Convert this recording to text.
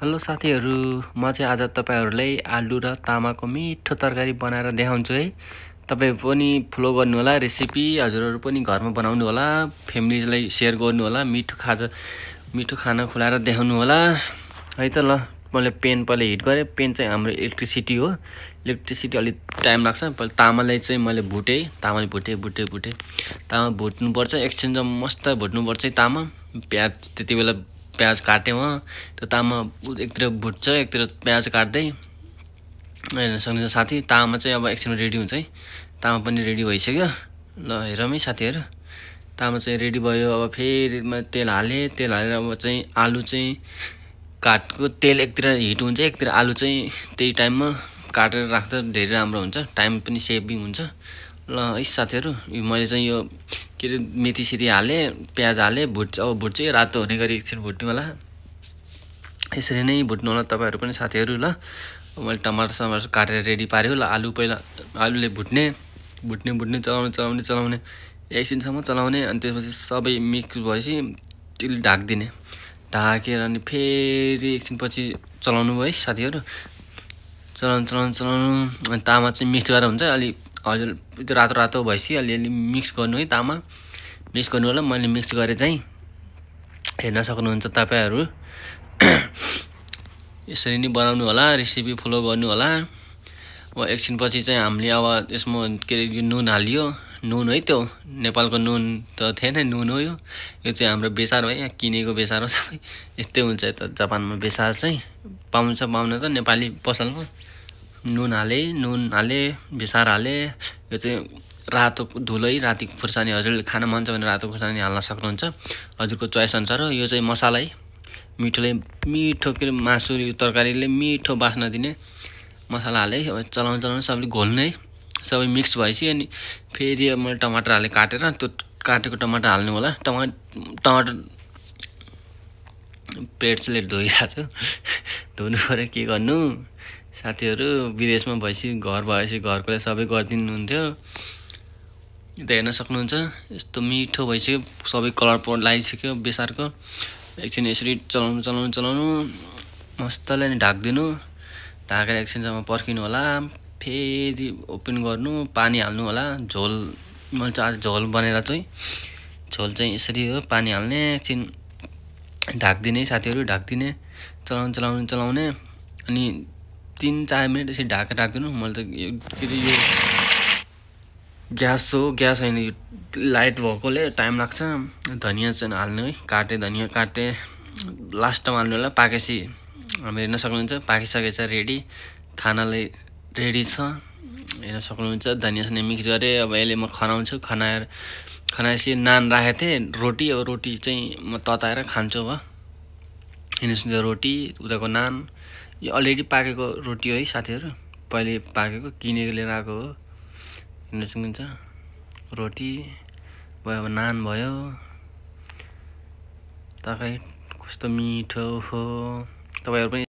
Hello साथीहरु, म चाहिँ आज तपाईहरुलाई आलु र तामाको मिठो तरकारी बनाएर देखाउँछु है। तपाई पनि फलो गर्नु होला रेसिपी, हजुरहरु पनि घरमा बनाउनु होला, फ्यामिलीलाई शेयर गर्नु होला, मिठो खाना खुलाएर देखाउनु होला। है त ल, मैले पेन पहिले हिट गरे। पेन चाहिँ हाम्रो इलेक्ट्रिसिटी हो। इलेक्ट्रिसिटी अलि टाइम लाग्छ। पहिले तामालाई चाहिँ मैले भुटे, तामाले भुटे। तामा भुट्नु पर्छ, एकछिन मस्त भुट्नु पर्छ तामा। प्याज त्यतिबेला प्याज काटे म, त्यो तामा एकतिर भुट्छ, एकतिर प्याज काट्दै। हेर्न सक्नुहुन्छ साथी, तामा चाहिँ अब एकछिन रेडी हुन्छ है। तामा पनि रेडी भइसक्यो। ल हेरौँ है साथीहरु, तामा चाहिँ रेडी भयो। अब फेरि तेल हाले, तेल हालेर अब चाहिँ आलु चाहिँ काटको तेल एकतिर हिट हुन्छ, एकतिर आलु चाहिँ त्यही टाइममा काटेर राख्दा धेरै राम्रो हुन्छ, टाइम पनि सेभिङ हुन्छ। ल है साथीहरु, मैले चाहिँ यो के अरे मेथी सेती हाले, प्याज हाले, अब भुट्छ। रातो हुने गरी एकछिन भुट्नु होला। यसरी नै भुट्नु होला तपाईहरु पनि साथीहरु। ल मैले टमाटर काटेर रेडी पार्यो। ल आलुले भुट्ने चलाउने एकछिनसम्म चलाउने। अनि त्यसपछि सबै मिक्स भएपछि त्यसले ढाक्दिने। ढाकेर अनि फेरि एकछिनपछि चलाउनु भयो है साथीहरु। चलाउनु अनि तामा चाहिँ मिक्स गरेर हुन्छ। अलि हजुर त्यो रातो भएपछि अलिअलि मिक्स गर्नु है, तामा मिक्स गर्नु होला। मैले मिक्स गरे चाहिँ हेर्न सक्नुहुन्छ तपाईहरु। यसरी नै बनाउनु होला, रेसिपी फलो गर्नु होला। अब एकछिनपछि चाहिँ हामीले अब यसमा के अरे यो नुन हालियो। नुन है, त्यो नेपालको नुन त थिएन, नुन हो यो। यो चाहिँ हाम्रो बेसार हो, यहाँ किनेको बेसार हो सबै। यस्तै हुन्छ त जापानमा बेसार चाहिँ। पाउन त नेपाली पसलमा। नुन हाले, बेसार हाले। यो चाहिँ रातो धुलो है, राति खुर्सानी। हजुरले खान मन छ भने रातो खुर्सानी हाल्न सक्नुहुन्छ, हजुरको चोइस अनुसार हो। यो चाहिँ मसला है, मिठो के मासु तरकारीले मिठो बास्ना दिने मसला हाले। अब चलाउनु सबैले घोल्नु है। सबै मिक्स भएपछि अनि फेरि मैले टमाटर हाले काटेर, त्यो काटेको टमाटर हाल्नु होला। टमाटर प्लेटले धोइरहेको छु, धुनु पर्यो, के गर्नु साथीहरु। विदेशमा भएपछि घरकोले सबै गरिदिनुहुन्थ्यो। त हेर्न सक्नुहुन्छ यस्तो मिठो भइसक्यो, सबै कलर लगाइसक्यो बेसारको। एकछिन यसरी चलाउनु मस्तले नि ढाक्दिनु। ढाकेर एकछिनसम्म पर्खिनु होला। फेरि ओपन गर्नु, पानी हाल्नु होला। झोल मैले चाहिँ आज झोल बनेर चाहिँ, झोल चाहिँ यसरी हो, पानी हाल्ने, एकछिन ढाक्दिने साथीहरु। ढाक्दिने, चलाउने अनि 3-4 मिनेट यसरी ढाकेर राख्दिनु। मैले त यो ग्यास होइन, यो लाइट भएकोले टाइम लाग्छ। धनिया चाहिँ हाल्नु है, धनिया काटे लास्टमा हाल्नु होला। पाकेपछि हामी हेर्न सक्नुहुन्छ पाकिसकेछ, रेडी, खानालाई रेडी छ, हेर्न सक्नुहुन्छ। धनिया मिक्स गरे। अब यसले म खनाउँछु। खनाएपछि नान राखेको थिएँ, रोटी। अब रोटी चाहिँ म तताएर खान्छु। अब हेर्नुहोस् न, रोटी, उताको नान। यो अलरेडी पाकेको रोटी हो है साथीहरु, पहिले पाकेको, किनेको लिएर आएको हो। हेर्न सक्नुहुन्छ रोटी भयो, अब नान भयो। तपाईँ कस्तो मिठो हो। तपाईहरु पनि